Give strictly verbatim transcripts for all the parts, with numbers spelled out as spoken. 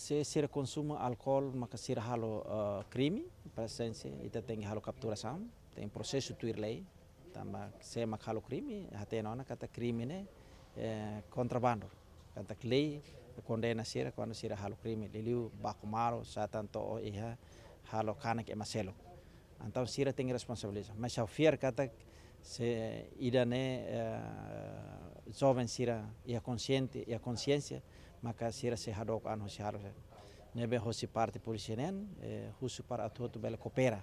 Se sira konsumu alkol maka sira halo, eh, krime, prezensa ita tenke halo kapturasaun, tenke prosesu tuir lei. Tanba se mak halo krime, hatene ona katak krime ne'e, eh, kontrabandu. Katak lei kondena sira kuandu sira halo krime, liuliu baku malu, satan to'o iha halo kanek ema seluk. Entaun sira tenke responsabiliza. Mas ha'u fiar katak se ida-ne'e, eh, joven sira iha konsiente, iha konsiénsia, maka sira sei hadook an hosi halo. Ne'ebé hosi parte polísia nian, eh, husu para atu hotu bele koopera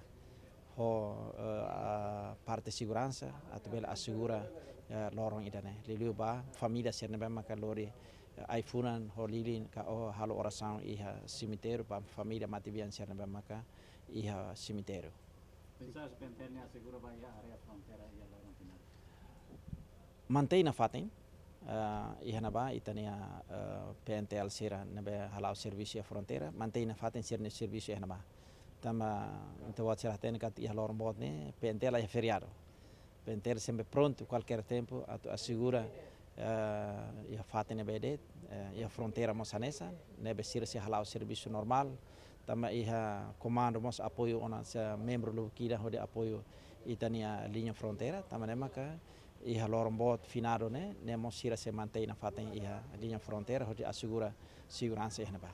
ho, eh, a parte seguransa, atu bele asegura, eh, loron ida-ne'e. Liuliu ba família sira ne'ebé maka lori, eh, ai-funan ho lilin ka o halo orasaun iha semitériu, ba família matebian sira ne'ebé maka iha semitériu. Pensas P N T L ne'e asegura ba iha área fronteira iha loron finál? Mantein nafatin, eh, iha ne'ebá ita-nia, eh, P N T L sira ne'ebé hala'o servisu iha fronteira, mantein nafatin sira-nia servisu iha ne'ebá. Tanba ita-boot sira hatene katak iha loron boot ne'e P N T L iha feriadu. P N T L sempre prontu, kualkér tempu, atu asegura, eh, iha fatin ne'ebé de'it, eh, iha fronteira mós hanesan, ne'ebé sira sei hala'o servisu normál, tanba iha komandu mós apoiu ona sira membru lubuk ida hodi apoiu ita-nia liña fronteira, tanba ne'e maka iha loron boot finadu ne'e, ne'e mós sira sei mantein nafatin iha liña fronteira hodi asegura seguransa iha ne'ebá.